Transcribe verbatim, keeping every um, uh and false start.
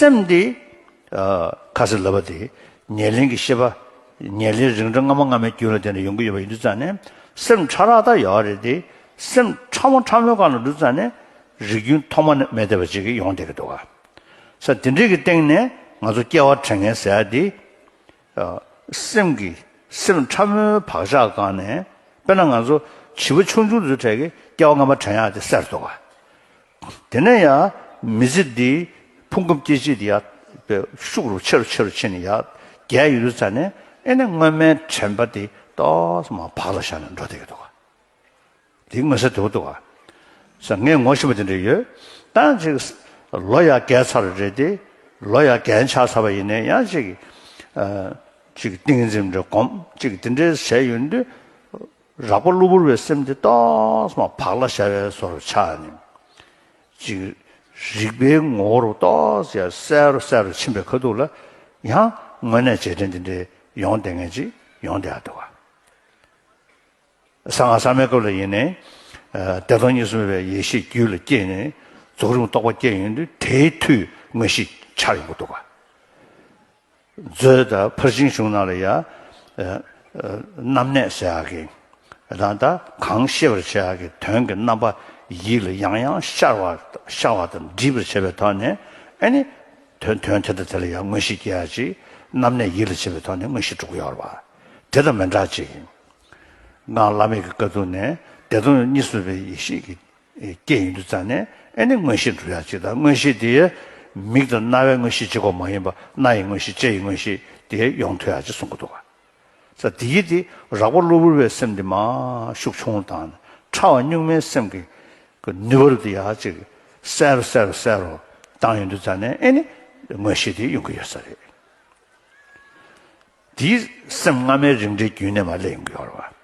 སེམས་འདི་ཁ་ཟེར་ལབ་པ་དེ་ཉེར་ལེན་གྱི་ཤེས་པ། ཉེར་ལེན་རིགས་འགྲེ་སྔ་མ་སྔ་མའི་རྒྱུན་ལ་བརྟེན་ནས་ཡོང་གི་ཡོད་པ་ཡིན་དུས་ཙང་ནས། སེམས་ཕྲ་རགས་ད་ཡོད་རེད་དེ། སེམས་ཕྲ་མོ་ཕྲ་མོའི་སྒང་ལ་འདུག་ཙང་ནས་རིགས་རྒྱུན་ཐོག་མ་ནས་མེད་བསྡད་པ་ཅིག་ཡོང་བསྡད་ཀྱི་འདུག་ག། ས་དེ་འདྲའི་གི་སྟེང་ནས་ང་ཚོ་སྐྱེ་བ་དྲན་མཁན་ཟེར་ཡ་དེ། སེམས་ཀྱི་སེམས་ཕྲ་མོའི་བག་ཆགས་སྒང་ནས། དཔེར་ན་ང་ཚོ་བྱིས་པ་ཆུང་ཆུང་དུས་གྲས་ཀྱི་སྐྱེ་བ་སྔ་མ་དྲན་ཡག་དེ་གསལ་འདུག་ག། དེ་ནས་ཡང་མི་ཚེ་འདིའི་ཕུང་ཁམས་སྐྱེ་མཆེད་དེ་ཡར་ཤུགས་རུ་ཆེ་རུ་ཆེ་རུ་ཕྱིན་ནས་ཡར་རྒྱས་ཡོང་དུས་ཙང་ནས། ཨེ་ནས་སྔོན་མའི་དྲན་པ་དེ་ཏོག་ཙམ་བག་ལ་ཞ་ནས་འགྲོ་བསྡད་ཀྱི་འདུག་ག། དེ་མངོན་གསལ་དོད་འདུག་ག། ས་ངས་ངོ་ཤེས་པ་དེ་འདྲ་ཡོད། ད་ཅིག་ལོ་ཡར་རྒས་ཚར་རེད་དེ། ལོ་ཡར་རྒས་ཆགས་ཚར་བ་ཡིན་ནའི་ཡང་ཅིག་ཨ། ཅིག་ཏིང་འཛིན་འདྲ་སྒོམ། ཅིག་དེ་འདྲའི་བྱས་ཡོང་དུས། རགས་པ་གློ་བུར་བའི་སེམས་དེ་ཏོག་ཙམ་བག་ལ་ཞ་བའི་བཟོ་འདྲ་ཆགས་ནས། ཅིག་རིག་པའི་ངོ་བོ་རུ་ཏོག་ཙམ་གསལ་རུ་གསལ་རུ་ཕྱིན་པའི་ཁ་ཐུག་ལ། ཡང་དངོས་གནས་རྗེས་དྲན་དེ་འདྲའི་ཡོང་བསྡད་མཁན་ཅིག་ཡོང་བསྡད་ཡག་འདུག་ག། གསང་སྔགས་གསར་མའི་སྐབས་ལ་ཡིན་ནའི། བདེ་སྟོང་གཉིས་སུ་མེད་པའི་ཡེ་ཤེས་རྒྱུད་ལ་སྐྱེས་ནས་རྫོགས་རིམ་རྟོགས་པ་སྐྱེས་ཡོང་དུས། དེའི་མཐུས་མངོན་ཤེས་འཆར་ཡོང་གི་འདུག་ག། མཛོད་དང་ཕར་ཕྱིན་གཞུང་ནང་ལ་ཡང་། རྣམ་གནས་ཟེར་ཡག་གི། རང་ད་གང་ཤེས་པར་བྱ་ཡག་གི་དོན་གྱི་རྣམ་པ་ཡིད་ལ་ཡང་ཡང་ཤར་བ་ཤར་བ་དང་འདྲིས་པར་བྱེད་པའི་ཐོག་ནས། ཨེ་ནི་དོན་དོན་དེ་དང་དེ་ལ་ཡང་མངོན་ཤེས་སྐྱེ་ཡག་ཅིག། རྣམ་གནས་ཡིད་ལ་བྱེད་པའི་ཐོག་ནས་མངོན་ཤེས་འགྲུབ་ཀྱི་ཡོད་རེད་པ། དེ་དང་མི་འདྲ་ཅིག། སྔགས་བླ་མེད་ཀྱི་དཀའ་ཐུབ་ནས་བདེ་སྟོང་གཉིས་སུ་མེད་པའི་ཡེ་ཤེས་ཀྱི་སྐྱེ་ཡོང་དུས་ཙང་ནས། ཨེ་ནི་མངོན་ཤེས་འགྲུབ་ཡག་ཅིག་དང་། མངོན་ཤེས་དེ་མིག་དང་རྣ་བའི་མངོན་ཤེས་གཅིག་པོ་མ་ཡིན་པ། སྣ་ཡི་མངོན་ཤེས། ལྕེ་ཡི་མངོན་ཤེས་དེ་ཡོང་ཐུབ་ཡག་ཅིག་གསུང་གི་འདུག་ག། ས་དེ་ཡི་དེ་རགས་པ་གློ་བུར་བའི་སེམས་དེ་མར་ཤུགས་ཆུང་རུ་བཏང་ནས། ཕྲ་བ་གཉུག་མའི་སེམས་ཀྱི་ནུས་པ་རུ་དེ་ཡར་ཅིག་གསལ་རུ་གསལ་རུ་གསལ་རུ་བཏང་ཡོང་དུས་ཙང་ནས། ཨེ་ནི་མངོན་ཤེས་དེ་ཡོང་གི་ཡོད་ས་རེད། དེའི་སེམས་སྔ་མའི་རིགས་འགྲེའི་རྒྱུད་ནས་མར་སླེབས་ཡོང་གི་ཡོད་རེད་པ།